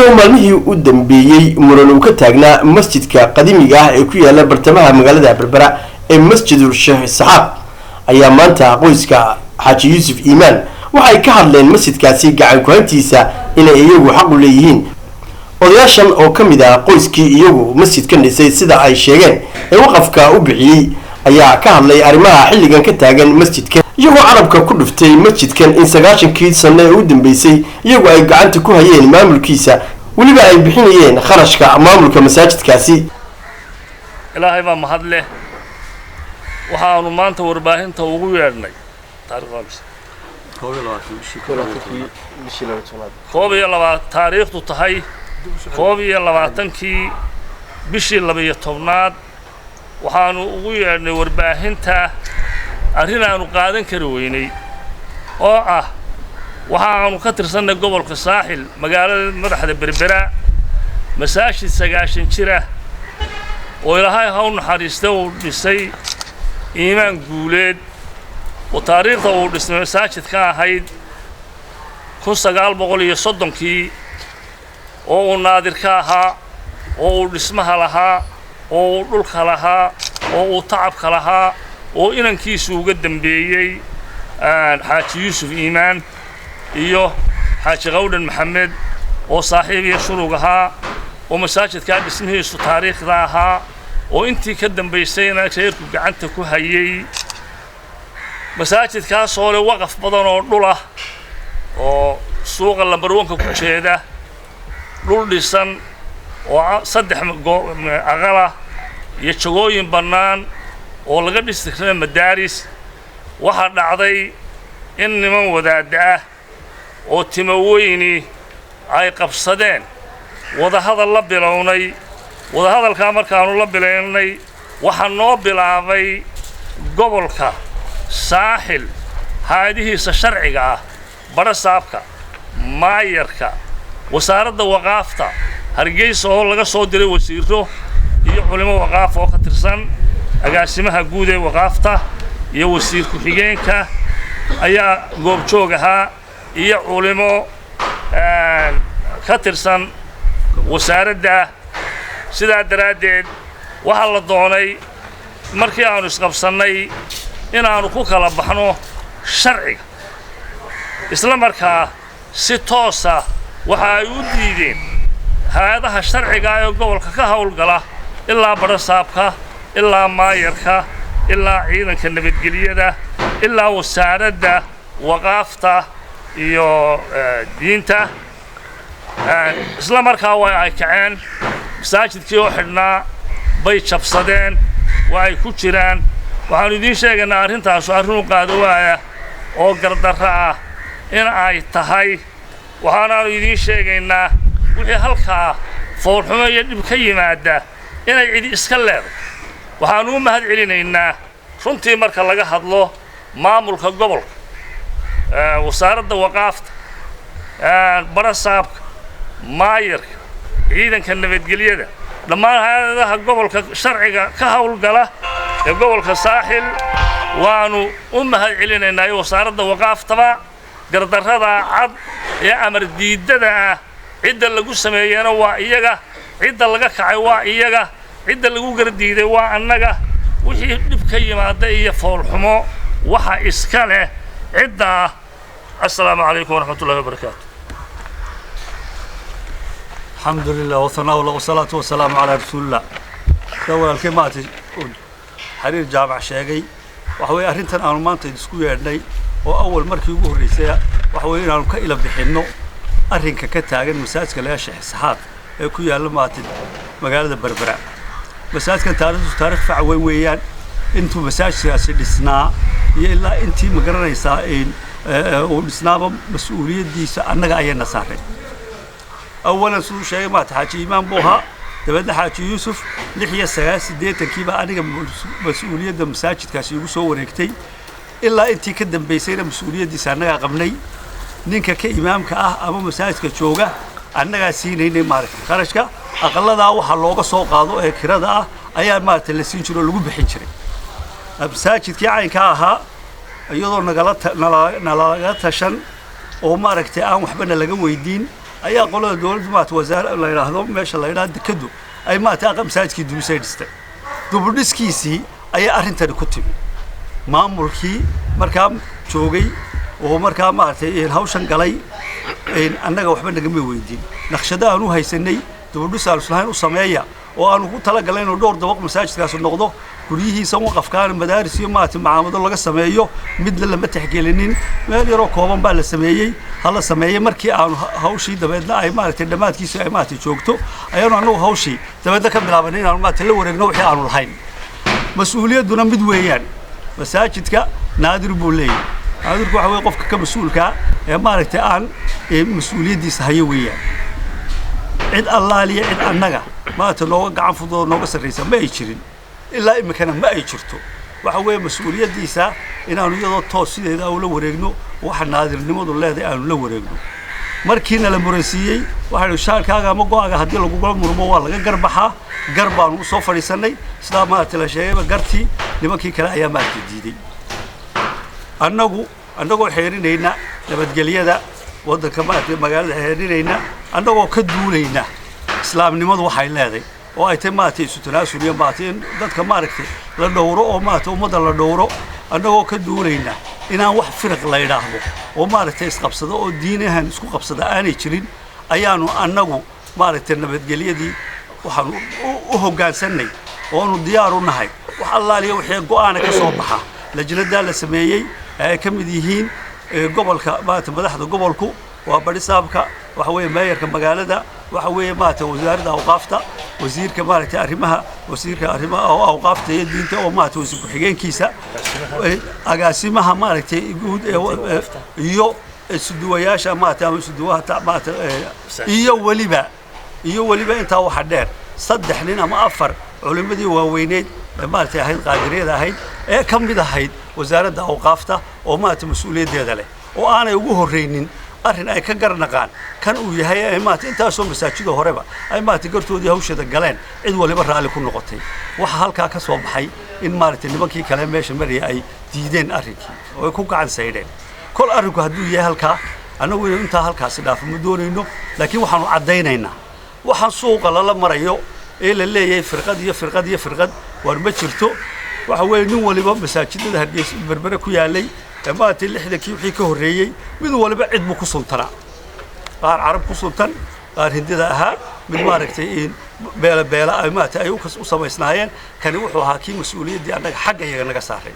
Iyadoo maalmihii u dambeeyey muran uu ka taagnaa masjidka qadiimiga ah ee ku yaala bartamaha magaalada Berbera ee Masjidul Sheekh Saxaaq, ayaa maanta qoyska Xaaji Yuusuf Iimaan waxay ka hadleen masjidkaasi gacan ku-hantiisa inay iyagu xaq u leeyihiin. Odayaashan oo ka mid ah qoyskii iyagu masjidkan dhisay, sida ay sheegeen ee waqafka u bixiyey, ayaa ka hadlay arrimaha xilligan ka taagan masjidkan, iyagoo carabka ku dhuftay masjidkan in 90-kii sano ee u dambeysay iyagu ay gacanta ku hayeen maamulkiisa, weliba ay bixinayeen kharashka maamulka masaajidkaasi. Ilaahay baa mahad leh. Waxaanu maanta warbaahinta ugu yeedhnay taariikhdu tahay 21-kii bishii 12-aad. Waxaanu ugu yeedhnay warbaahinta arrin aanu qaadan kari weynay oo ah waxaanu ka tirsannay gobolka Saaxil, magaalada madaxda Berbera, masaajid 90 jira oo Ilaahay ha u naxariista uu dhisay Iimaan Guuleed, oo taariikhda uu dhismay masaajid ka ahayd 1930-kii, oo uu naadir ka ahaa, oo uu dhismaha lahaa, oo uu dhulka lahaa, oo uu tacabka lahaa, oo inankiisu uga dambeeyey Xaaji Yuusuf Iimaan iyo Xaaji Qawdhan Maxamed oo saaxiib iyo shurug ahaa, oo masaajidkaa dhismihiisu taariikhda ahaa, oo intii ka dambaysayna reerku gacanta ku hayay. Masaajidkaasoo leh waqaf badan oo dhul ah oo suuqa lambarwanka ku jeeda, dhul dhisan oo saddex aqalah iyo jagooyin bannaan oo laga dhisi kara madaaris. Waxaa dhacday in niman wadaadda ah oo timoweyni ay qabsadeen. Wadahadal la bilownay. Wadahadalkaa markaannu la bilaynay, waxaa noo bilaabay gobolka Saaxil haadihiisa sharciga ah, badhasaabka, maayarka, wasaaradda waqaafta Hargeysa oo laga soo diray wasiirro iyo culimo waqaaf oo ka tirsan, agaasimaha guud ee waqaafta iyo wasiir ku-xigeenka ayaa goobjoog ahaa, iyo culimo ka tirsan wasaaradda. Sidaa daraaddeed waxaa la doonay markii aanu isqabsannay inaannu ku kala baxno sharciga. Isla markaa si toosa waxa ay u diideen hay-adaha sharciga ee gobolka ka hawlgala, ilaa badhasaabka, ilaa maayarka, ilaa ciidanka nabadgelyada, ilaa wasaaradda waqaafta iyo diinta. Isla markaa waa ay kaceen, masaajidkii oo xidhnaa bay jabsadeen, waa ay ku jiraan. Waxaannu idiin sheegaynaa arrintaasu arrin u qaado waaya oo gardarro ah in ay tahay. Waxaanaannu idiin sheegaynaa wixii halkaa foolxumo iyo dhib ka yimaada inay cidi iska leedahay. Waxaannu u mahad celinaynaa runtii, marka laga hadlo maamulka gobolka, wasaaradda waqaafta, badhasaabka, maayarka, ciidanka nabadgelyada, dhammaan hay-adaha gobolka sharciga ka hawlgala ee gobolka Saaxil, waannu u mahad celinaynaa iyo wasaaradda waqaaftaba. Gardarrada cad ee amar diiddada ah cidda lagu sameeyena waa iyaga, cidda laga kacay waa iyaga, cidda lagu gardiiday waa annaga. Wixii dhib ka yimaada iyo foolxumo waxa iska leh ciddaa. Assalaamu calaykum waraxmatullahi wabarakaatu. Alxamdu lilah wasanaa lah wasalaatu wasalaamu calaa rasuulillah. Sida walaalkay maaragtay Xariir Jaamac sheegay, waxa weeye arrintan aanu maanta isku yeedhnay oo awal markii ugu horreysay waxa weeye inaanu ka ila bixinno arrinka ka taagan masaajidka laga Sheekh Saxaaq ee ku yaalla maaragtay magaalada Berbera. Masaajidkan taariikhdu taarikh fac weyn weeyaan. Intuu masaajidkaasi dhisnaa iyo ilaa intii, ma garanaysaa, uu dhisnaaba, mas-uuliyaddiisa annaga ayayna saaray. Awalan, siduu sheegay maata, Xaaji Iimaan buu ahaa, dabeedna Xaaji Yuusuf. 96 80-kii baa aniga mas-uuliyadda masaajidkaasi igu soo wareegtay. Ilaa intii ka dambaysayna mas-uuliyaddiisa annagaa qabnay. Ninka ka imaamka ah ama masaajidka jooga annagaa siinaynay maaragtay kharashka. Aqalladaa waxaa looga soo qaado ee kirada ah ayaa maaragtay la siin jiray oo lagu bixin jiray masaajidkii caynka ahaa, iyadoo nagala nalaga tashan oo maaragtay aan waxbana laga weydiin. Ayaa qolada dowladdu maarata wasaar la yidhaahdo, meesha la yidhahdo dekadu, ay maarata aqa masaajidkii dumisay, dhistay. Dubudhiskiisii ayaa arrintani ku timi. Maamulkii markaa joogay oo markaa maaragtay hawshan galay annaga waxba nagama weydiin. Naqshado aan u haysanay, dubudhis aan islahayn u sameeya oo aanu ku talagalnay inuu dhowr dabaq masaajidkaasi noqdo, guryihiisa waqafkaana madaaris iyo maaragtay macaamado laga sameeyo, midna lama tixgelinin. Meel yaroo kooban baa la sameeyey, hala sameeyey. Markii aanu hawshii dabeedna ay maaragtay dhammaadkiisi ay maaragtay joogto, ayaanu annagu hawshii dabeedna ka bilaabanay inaanu maaragtay la wareegno wixii aanu lahayn. Mas-uuliyadduna mid weeyaan, masaajidka naadir buu leeyahay. Naadirku waxa weye qofka ka mas-uulkaa ee maaragtay aan mas-uuliyaddiisa hayo weeyaan. Cid allaaliya cid annaga maaragtay nooga gacan fududoo nooga sarraysa ma ay jirin, ilaa iminkana ma ay jirto. Waxa weeye mas-uuliyaddiisa inaanu iyadoo toos sideeda ula wareegno, waxa naadirnimadu leedahay aanu la wareegno. Markiina la muransiiyey, waxaynu shaarkaaga ama go-aaga haddii lagugula murmo waa laga garbaxaa. Gar baanu usoo fadhiisannay. Sidaa maaragtay la sheegayba, gartii nimankii kale ayaa maaragtay diiday. Annagu annagoo xeerinayna nabadgelyada waddanka, maaragtay magaalada xeerinayna, annagoo ka duulayna islaamnimadu waxay leedahay oo ay tahay maaragtay isu tanaasul iyo maaragtay in dadka maaragtay la dhowro oo maaragtay ummadda la dhowro, annagoo ka duulayna inaan wax firaq la yidhaahdo oo maaragtay isqabsado oo diinahan isku qabsada aanay jirin, ayaanu annagu maaragtay nabadgelyadii waxaanu u hoggaansannay oonu diyaar u nahay wax allaaliya wixii go'aana ka soo baxa lajnadaa la sameeyey ee ay ka mid yihiin gobolka, maaragtay madaxda gobolku waa barisaabka, waxa weeye meeyarka magaalada, waxa weeye maaragtay wasaaradda awqaafta, wasiirka maaragtay arrimaha, wasiirka arrimaha awqaafta iyo diinta oo maaragtay wasiir ku-xigeenkiisa, agaasimaha maaragtay guud ee iyo isuduwayaasha maaragtay ama isuduwaha maaragtay, iyo weliba intaa waxa dheer saddex nin ama afar culimmadii waaweyneyd ee maaragtay ahayd qaadiriyada ahayd ee ka mid ahayd wasaaradda awqaafta oo maaragtay mas-uuliyaddeeda leh, oo aanay ugu horreynin arrin ay ka garnaqaan kan uu yahay ay maaragtay intaasoo masaajida horeba ay maaragtay gartoodii hawsheeda galeen, cid waliba raalli ku noqotay. Waxaa halkaa ka soo baxay in maaragtay nimankii kale meesha maraya ay diideen arrinkii oo ay ku gacan saydheen. Kol arrinku hadduu yahay halkaa, annagu inuu intaa halkaasi dhaafo ma doonayno, laakiin waxaanu caddaynaynaa waxaan suuqa lala marayo ee la leeyahay firqad iyo firqad iyo firqad waar ma jirto. Waxa weeye nin waliba masaajidada Hargeysa, Berbere ku yaalay ee maaragtay 60-kii wixii ka horreeyey, mid waliba cid buu ku suntanaa. Qaar Carab ku suntan, qaar Hindida ahaa, mid maaragtay beela beela ay maaragtay ay u samaysnaayeen. Kani wuxuu ahaa kii mas-uuliyaddii annaga xagga iyaga naga saaray.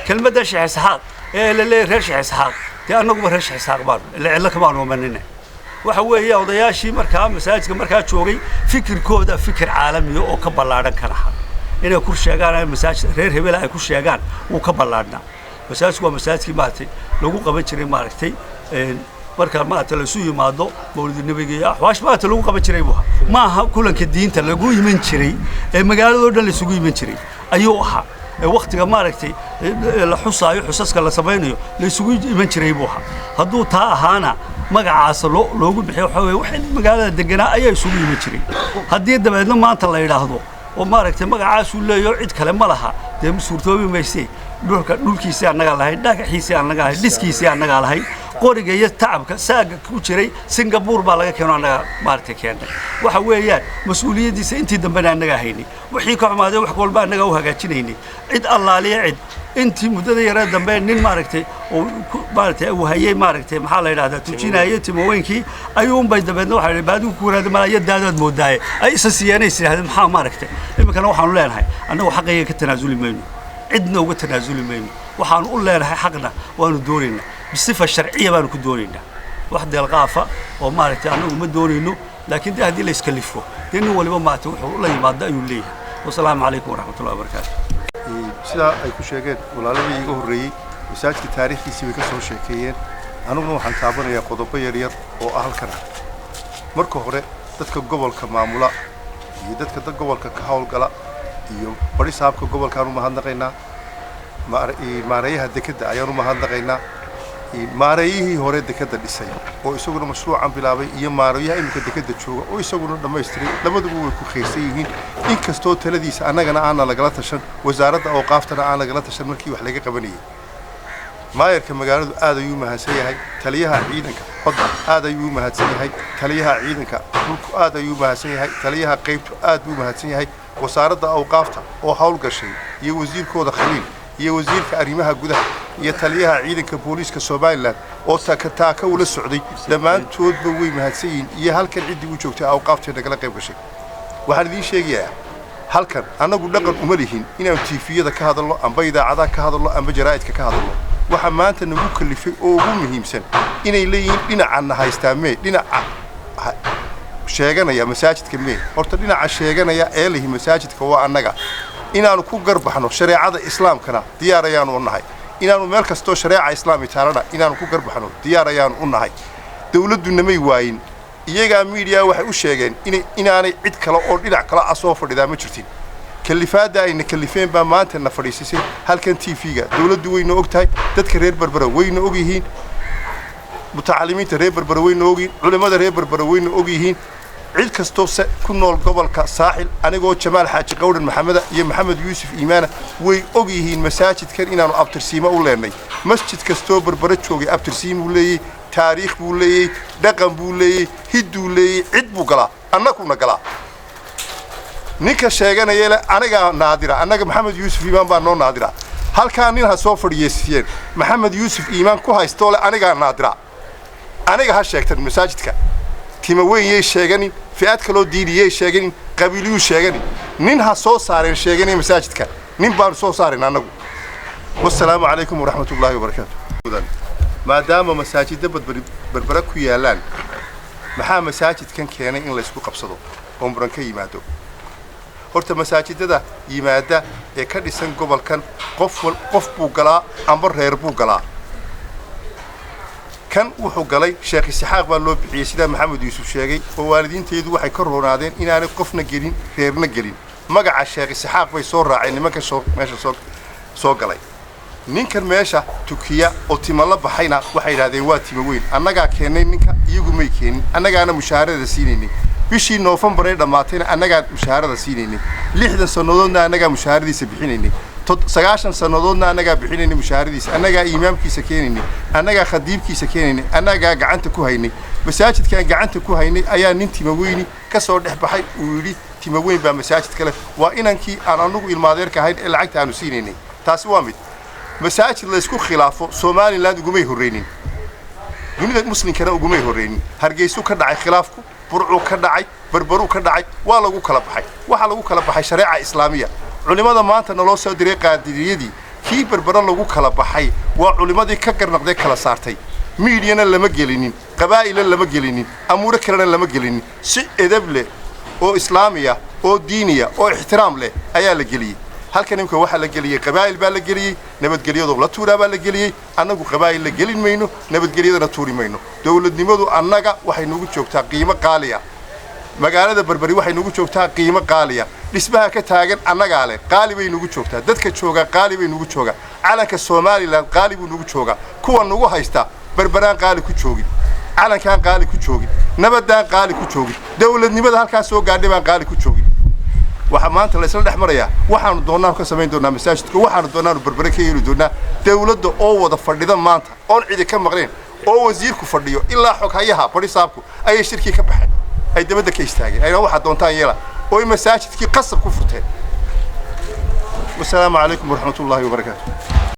Kelmadda Sheekh Isxaaq ee la leeyahay reer Sheekh Isxaaq, dee annaguba reer Sheekh Isxaaq baanu ila cillo kamaanu imanine. Waxa weeye odayaashii markaa masaajidka markaa joogay fikirkooda fikir caalamiya oo ka ballaadhan ka lahaa inay ku sheegaan masaajid reer hebela ay ku sheegaan wuu ka ballaadhnaa. Masaajidku waa masaajidkii maaragtay lagu qaban jiray maaragtay marka maaragtay laisu yimaado mawlid nebiga iyo axwaash maaragtay lagu qaban jiray buu ahaa. Maaha kulanka diinta lagu iman jiray ee magaaladoo dhan laisugu iman jiray ayuu ahaa, ee waktiga maaragtay la xusaayo, xusaska la samaynayo la isugu iman jiray buu ahaa. Hadduu taa ahaana magacaas loogu bixiyo, waxa weeye wax magaalada deganaa ayaa isugu iman jiray. Haddii dabeedna maanta la yidhaahdo oo maaragtay magacaasuu leeyaho, cid kale ma laha, dee suurtoobi mayse. Dhulka dhulkiisii annagaa lahayn, dhagaxiisii annagaa lahayn, dhiskiisii annagaa lahayn, qoriga iyo tacabka saaga ku jiray Singapore baa laga keeno, annagaa maaragtay keennay. Waxa weeyaan mas-uuliyaddiisa intii dambena annagaa haynay, wixii ka xumaaday wax walba annagaa u hagaajinaynay. Cid allaaliya cid intii muddada yaree dambe nin maaragtay uu maaragtay uu hayay maaragtay maxaa la yidhahdaa tujinayay timaweynkii ayuunbay dabeedna waxaa yidhi baadigu ku waraada malaya daadaad moodaaye ay isa siiyeen, is yidhahdeen maxaa maaragtay. Iminkana waxaanu leenahay annagu xaqayga ka tanaasuli mayno, cidna uga tanaasuli mayno. Waxaanu u leenahay xaqna waanu doonaynaa, bisifa sharciya baanu ku doonaynaa. Wax deelqaafa oo maaragtay annagu ma doonayno, laakiin dee haddii la iskalifo, dee nin waliba maaragtay wuxuu la yimaado ayuu leeyahay. Wasalaamu calaykum waraxmatullahi wabarakaatu. Sidaa ay ku sheegeen walaaladii iiga horreeyey, masaajidka taariikhdiisii bay ka soo sheekeeyeen. Aniguna waxaan taabanayaa qodobo yaryar oo ah halkan ah. Marka hore dadka gobolka maamula iyo dadka dad gobolka ka howlgala iyo barisaabka gobolkaan u mahadnaqaynaa, maareeyaha dekedda ayaan u mahadnaqaynaa, maareeyihii hore dekedda dhisay oo isaguna mashruucan bilaabay iyo maareeyaha iminka dekedda jooga oo isaguna dhammaystiray, labaduba way ku khayrsan yihiin. Inkastoo taladiisa annagana aana lagala tashan, wasaaradda awqaaftana aan lagala tashan markii wax laga qabanayay. Maayarka magaaladu aad ayuu mahadsan yahay. Taliyaha ciidanka badda aad ayuu mahadsan yahay. Taliyaha ciidanka dhulku aad ayuu mahadsan yahay. Taliyaha qaybtu aad buu mahadsan yahay. Wasaaradda awqaafta oo hawl gashay iyo wasiirkooda Khaliil iyo wasiirka arrimaha gudaha iyo taliyaha ciidanka booliiska Somaliland oo taaka ula socday, dhammaantoodba way mahadsan yihiin, iyo halkan ciddii u joogtay awqaafta nagala qayb gashay. Waxaan idiin sheegayaa, halkan annagu dhaqan uma lihin inaanu TV-yada ka hadalno amba idaacadaha ka hadalno amba jaraa'idka ka hadalno. Waxaa maanta nagu kalifay oo ugu muhiimsan inay leeyihiin dhinacanna haystaa mee, dhinaca sheeganaya masaajidka mee. Horta dhinaca sheeganaya ee lihi masaajidka waa annaga. Inaanu ku garbaxno shareecada islaamkana diyaar ayaanu u nahay. Inaanu meel kastoo shareeca islaami taalana inaanu ku garbaxno diyaar ayaanu u nahay. Dawladdu namay waayin. Iyagaa miidiya waxay u sheegeen inaanay cid kale oo dhinac kale ah soo fadhidaa ma jirtin. Kalifaadda ayna kalifeen baa maanta na fadhiisisay halkan TV-ga. Dawladdu wayna og tahay, dadka reer Berbera wayna og yihiin, mutacalimiinta reer Berbera wayna og yihiin, culimmada reer Berbera wayna og yihiin, cid kastoo se ku nool gobolka Saaxil, anigoo Jamaal Xaaji Qawdhan Maxameda iyo Maxamed Yuusuf Iimaana, way og yihiin masaajidkan inaanu abtirsiimo u leenay. Masjid kastoo Berbera joogay abtirsiimuu leeyey, taariikh buu leeyey, dhaqan buu leeyey, hidduu leeyey, cid buu galaa, annakuna galaa. Ninka sheeganaya le anigaa naadira, annaga Maxamed Yuusuf Iimaan baa noo naadira, halkaa nin ha soo fadhiyeysiyeen Maxamed Yuusuf Iimaan ku haystoo le anigaa naadira, aniga ha sheegtan masaajidka. Tima weyn yay sheeganin, fi'ad kaloo diiniyay sheeganin, qabiiliyuu sheeganin, nin ha soo saareen sheeganaya masaajidka. Nin baanu soo saareen annagu. Wasalaamu calaykum waraxmat ullaahi wabarakaatu. Maadaama masaajidda Berbera ku yaallaan, maxaa masaajidkan keenay in laysku qabsado oo muran ka yimaado? Horta masaajidada yimaada ee ka dhisan gobolkan qof qof buu galaa amba reer buu galaa. Kan wuxuu galay Sheekh Isxaaq baa loo bixiyey, sidaa Maxamed Yuusuf sheegay, oo waalidiinteedu waxay ka roonaadeen inaanay qofna gelin, reerna gelin. Magaca Sheekh Isxaaq bay soo raaceen nimanka soo meesha soo galay. Ninkan meesha tukiya oo tima la baxayna waxay yidhahdeen waa tima weyn. Annagaa keennay ninka, iyagu may keenin. Annagaana mushaharada siinaynay. Bishii Noofembar ee dhammaatayna annagaa mushaharada siinaynay. 60 sannadoodna annagaa mushaharadiisa bixinaynay. 90 sannadoodna annagaa bixinaynay mushaharadiisa. Annagaa imaamkiisa keenaynay, annagaa khadiibkiisa keenaynay, annagaa gacanta ku haynay. Masaajidkaan gacanta ku haynay ayaa nin tima weyni ka soo dhex baxay, uu yidhi tima weyn baa masaajidka leh. Waa inankii aan annagu ilmaadeerka ahayn ee lacagta aanu siinaynay. Taasi waa mid. Masaajid laysku khilaafo Somaliland ugumay horreynin, dunida muslimkana ugumay horreynin. Hargeysuu ka dhacay khilaafku, Burcuu ka dhacay, Berberuu ka dhacay. Waa lagu kala baxay. Waxaa lagu kala baxay shareeca islaamiya. Culimmada maanta naloo soo diray, qaadiriyadii kii Berbere lagu kala baxay, waa culimmadii ka garnaqday, kala saartay. Miidiyana lama gelinin, qabaa'ila lama gelinin, amuuro kalena lama gelinin. Si edab leh oo islaamiya oo diiniya oo ixtiraam leh ayaa la geliyey. Halkan imika waxaa la geliyey qabaa'il baa la geliyey, nabadgelyadoo la tuuraa baa la geliyey. Annagu qabaa'il la gelin mayno, nabadgelyadana tuuri mayno. Dowladnimadu annaga waxay nagu joogtaa qiimo qaaliya. Magaalada Berberi waxay nagu joogtaa qiimo qaaliya. Dhismaha ka taagan annagaa leh, qaali bay nagu joogtaa. Dadka joogaa qaali bay nagu joogaa. Calanka Somaliland qaali buu nagu joogaa. Kuwa nagu haysta, Berberaan qaali ku joogin, calankaan qaali ku joogin, nabadaan qaali ku joogin, dowladnimada halkaas soo gaadhay baan qaali ku joogin. Waxaa maanta la isla dhex marayaa waxaanu doonaan ka samayn doonaa masaajidka, waxaanu doonaanu Berbere ka yeeli doonaa. Dawladda oo wada fadhida maanta oon cidi ka maqleen oo wasiirku fadhiyo ilaa xoghayaha barisaabku ayay shirkii ka baxeen, ay dabadda ka istaageen, ayna waxaa doontaan yeela, oo ay masaajidkii qasab ku furteen. Wasalaamu calaykum waraxmat ullaahi wabarakaatu.